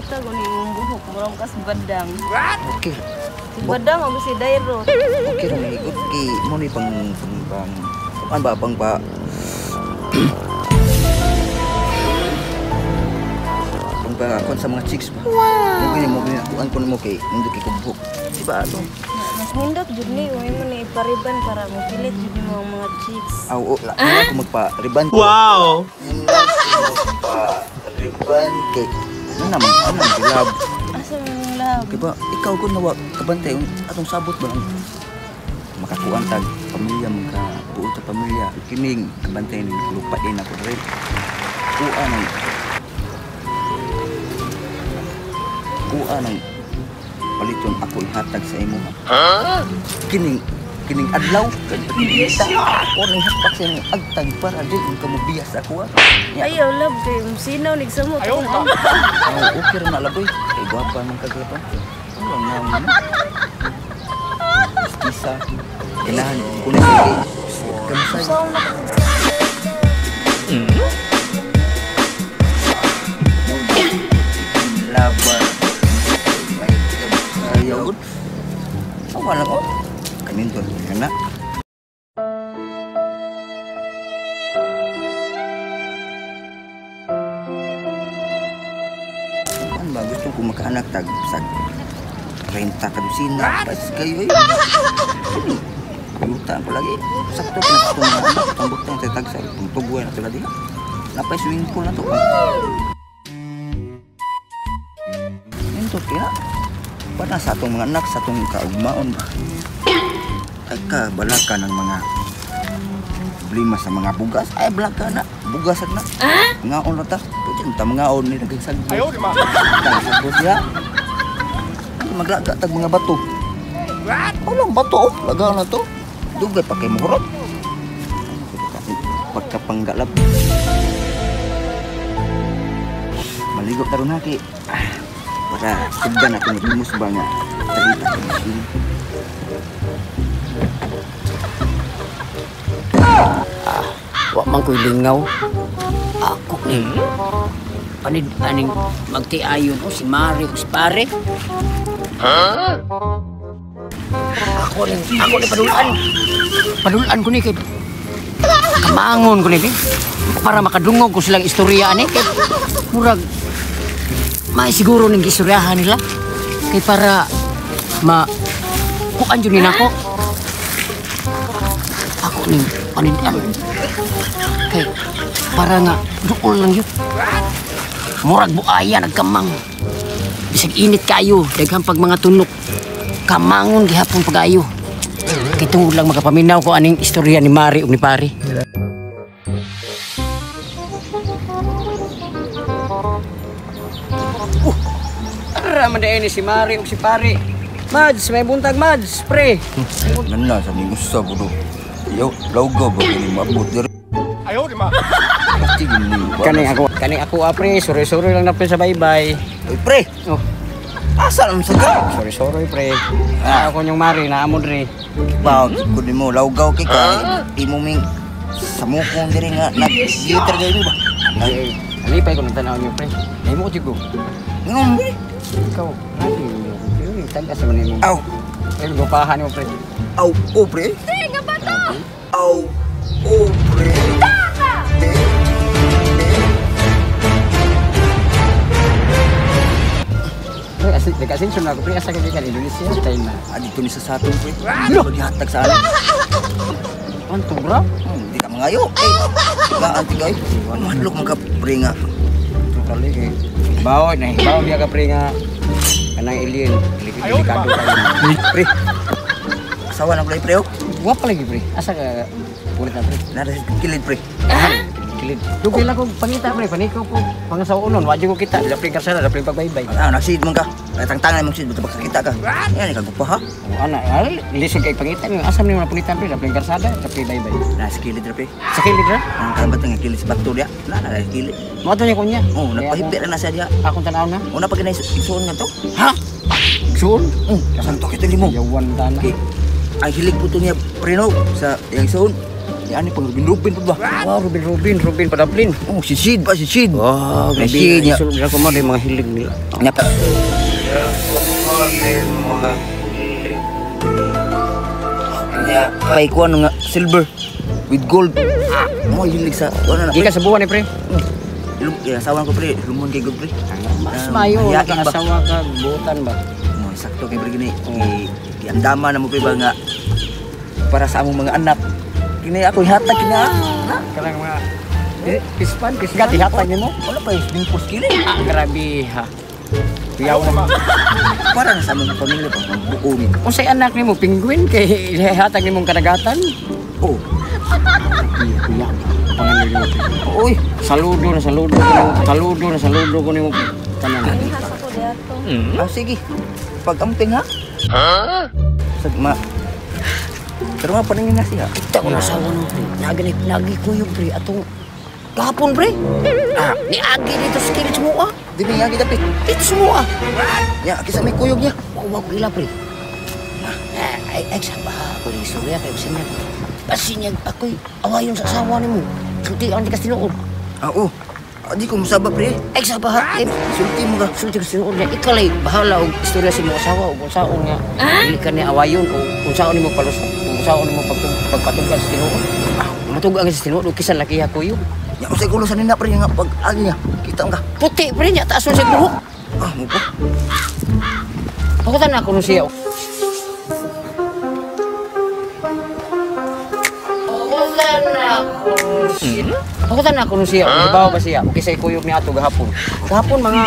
Butag ni imong buhok, murag kas badang. Okay. Si badang o si Dairo. Okay ra ni good kay mo ni pang pang pang kuan ba pang pa pang pa kuan sa mga chicks ba. Wow. Mo gini kuan ko nimo kay nindot kay kubuhok. Di ba ato? Mas nindot jud ni uy mo ni ipariban para mopilit jud nimo ang mga chicks. Aw, oh, la, ako magpa-riban. Wow. Magpa-riban kay ano naman ano love. Asa man love? Kay ba ikaw kun nawa kabantay atong sabot ba ang makakuan tag pamilya magka buo ta pamilya kining kabantay ning lupa din ako dre. Kuha ng paliton ako ihatag sa imo. Huh? Kining adlaw yes. Ako ning hapak sa imong agtag para di ka mobiyas ako. Ayaw love kay sinaw nigsamot. Ayaw ka. Oh, okay ra na laboy. Kay gwapa man kag labo. Ano nga mo? Isa. Kailangan ko na kay. Laban. Ayaw. Awa lang oh. Kanindot ka na. Ano ba gusto ko makaanak tag sa 30 ka dosina. Pas kayo eh. Yuta ko lagi. Sakto ko na itong mga anak. Itong butang sa tag sa itong tubuan na ito lagi. Napay swimming pool na to. Nindot kaya. Para sa atong mga anak, sa atong kaugmaon ba? Ay ka, balaka ng mga problema sa mga bugas. Ay, balaka na. Bugas na. Ngaon na ta. Pwede na ta mangaon ni dagang sagbot. Ayaw, di ba? Sagbot siya. Maglaga tag mga bato. What? Walang bato, oh. Laga na to. Dugay pa kay muhurot. Pagkapanggalab. Maligo ta ron haki. Para sugdan ako naglimos ba nga. Ah, wa man ko'y lingaw. Ako ni panid aning magtiayon o si Mari o si Pare. Huh? Ako ni padulaan. Padulaan ko ni kay kamangon ko ni para makadungog ko silang istorya ani kay murag may siguro ning istoryahan nila kay para ma kuan jud ni nako. Ako ning panidan kay para nga duol lang yun. Murag buaya nagkamang. Bisag init kayo, daghang pag mga tunok. Kamangon gihapon pagayo. Kay tungod lang makapaminaw ko aning istorya ni Mari ug ni Pare. Ara man ni si Mari ug si Pare. Mads, may buntag Mads, pre. Nana sa ning usa budo. Yo, lawga ba ni maabot diri? Ayaw di ma. Kani ako pre, suri-suri lang na pre sa baybay. Oy pre. Oh. Asa lang sa ka? Suri-suri pre. Ah, ako nyong Mari na amo diri. Ba, gud nimo lawgaw kay ka. Imo ming samukong diri nga nag-liter gayo ba? Ay, alipay ko nang tan-aw niyo pre. Ay mo ko tigo. Ngano pre? Ikaw, ay, tagas man nimo. Aw. Ay, gupahan nimo pre. Aw, oh pre. Nga bato. Aw, oh pre. Pre, nag-asinso na ako pre, asa ka gikan Indonesia, China. Ah, dito ni sa satong pre. Ano gihatag sa akin? Anto bra? Di ka mangayo. Eh, gaan tigay. Mahadlok man ka pre nga. Totally kay. Bawo na, bawo biya ka pre nga kanang alien, delikado kayo. Pre. Asawa na pre oh. Wa pa lagi pre. Asa ka pulit na pre? Nara sa kilid pre. Kilid. Dugay lang kog pangita pre, panikaw ko pangasawon wa jud ko kita. Dapling karsada, dapling pagbaybay. Ah, nagsid man ka. Tangtangan imong sid basta kita ka. Yan ka gupa ha. Oh, ana, lisod kay pangita. Asa man imong punitan pre, dapling karsada, dapling baybay. Na sa kilid pre. Sa kilid ra? Ang kabat nga kilid sa bato diya. Na na kilid. Mo to niya kunya. Oh, nagpahipit na siya diya. Akong tan-aw na. Una pa ginay igsuon nga to. Ha? Igsuon? Santo kita limo. Yawan tana. Okay. Ay hilig po to niya pre no sa yang igsuon. Yan ni pang Rubin-Rubin pa ba? Wow, Rubin Rubin, Rubin padaplin. Oh, si Sid ba si Sid? Wow, May grabe. Sid niya. Sulod ko mo mga hilig nila. Nya pa. Nya pay kuan nga silver with gold. Mo hilig sa kuan na. Gikan sa buwan eh, pre. Lum, ya, asawa ko pre, lumon kay good pre. Mas mayo Hayain ba? nakasawa ka butan ba? Mo sakto kay pre gini. Giandama na mo pre ba nga para sa among mga anak. Kini ako ihatag kini ah. Kanang mga pispan, pisgat ihatag nimo. Wala pa yung post kini. Ah, grabe ha. Kuyaw na. Para na sa among pamilya pa buo ni. Unsay anak nimo penguin kay ihatag nimong kadagatan? Oh, Kuya, pangalan nimo. oy. Saludo na saludo ko nimo. Saludo na saludo ko nimo. Tanan. Parehas ako diato. Ah, sige. Pag-amping ha? Ha? Sagma. Pero nga paningin na siya. Kita ko na asawa no pre. Nagi nagi kuyog pre atong gahapon pre. Ah, niagi dito sa kilid sumua. Di ba nga kita pre? Dito sumua. Ya, kisa may kuyog niya. Wa ko ila pre. Ay ay sa ba ko ni istorya kay bisan niya. Basin niya ako'y awayon sa asawa nimo. Sulti ang di kas tinuod. Ah, oh. Ah, di ko musaba pre. Ay sa ba eh, Sulti mo ka. sulti kas tinuod niya. Ikalay bahala og istorya sa imong asawa ug unsaon nga dili ka niya awayon o unsaon nimo palus unsaon nimo pagpatugad sa tinuod. Ah, matug-ang sa tinuod og kisan laki ha kuyog. Ya, usay kulo sa nina pre nga pag agi niya. Kita mo ka. Puti pre niya taas sa buhok. Ah, mo pa. Pakutan na ako nung siya. Pakutan na ako nung siya. Halimbawa ba siya? Okay, sa ikuyog niya ato gahapon. Gahapon mga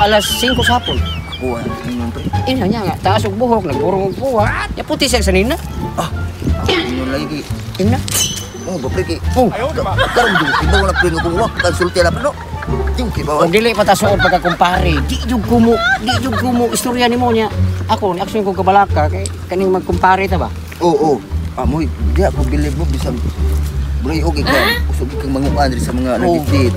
alas 5 sa hapon. Ako ah, ingon pre. Ina niya nga, taas og buhok, nagburong og buwa. Ya puti siya sa nina. Ah, ingon lagi kay. Ina. Oh, ba pre kay. Oh. Karon jud kibaw na pre nga kung wa ka sulti na pre no. Di ko kibaw. Og dili pa ta suod pagkakumpare. Di jud kumo, di jud kumo istorya nimo niya. Ako, ni action kong kabalaka kay kaning magkumpare ta ba? Oo, oo. Ah, mo, di ako bilib mo bisag Bray, okay ka. Usog kang manguan diri sa mga Oo. nagdit.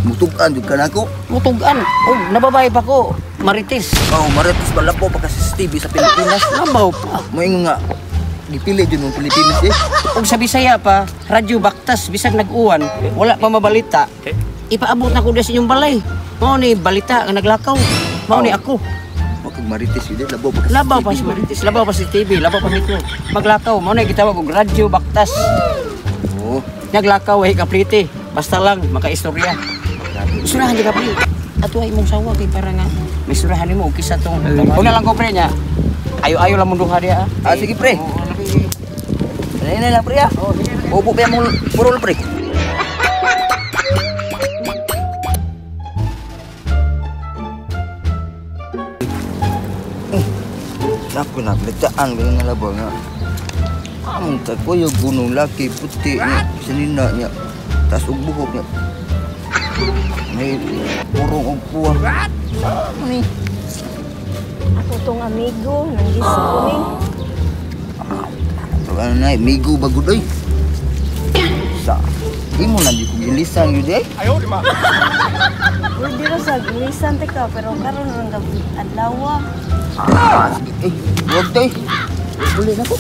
Mutugan jud ka nako. Mutugan. Oh, nababay pa ko. Marites. Oh, marites ba lapo pa kasi sa TV sa Pilipinas. Nabaw pa. Moingon nga gipili jud mong Pilipinas eh. Og sa Bisaya pa, Radyo Baktas, bisag nag-uwan, wala pa mabalita. Ipaabot na ko diya sa inyong balay. Mao ni balita nga naglakaw. Mao ni ako. Wa kag marites yun eh, labaw pa kasi Labaw pa TV. si Marites, labaw pa si TV, labaw pa si ito. Maglakaw, mao ni gitawag og Radyo Baktas. Oo. Naglakaw ay kaplite. Basta lang makaistorya. Isurahan di ka pre. Ato ay imong sawa kay para nga may isurahan nimo og kisa tong. Una lang ko pre nya. Ayo-ayo lang mong duha diha. Ah, sige pre. Oo, lagi. Ano na lang pre ah. Upo pa mong purol pre. Naku na, balitaan ganyan nga labaw nga. Among takoy gunong laki puti niya, sinina niya, tas og buhok niya. May purong og puwa. Ano ni? Ako tong amigo, nanggis ko ni. Ito ano na, migo bagud oy. Sa, di mo na di ko gilisan yun eh. Pwede ra sa gilisan te ka, pero karon lang gabi adlaw. Ah, sige, eh, huwag to eh. Buli na ko.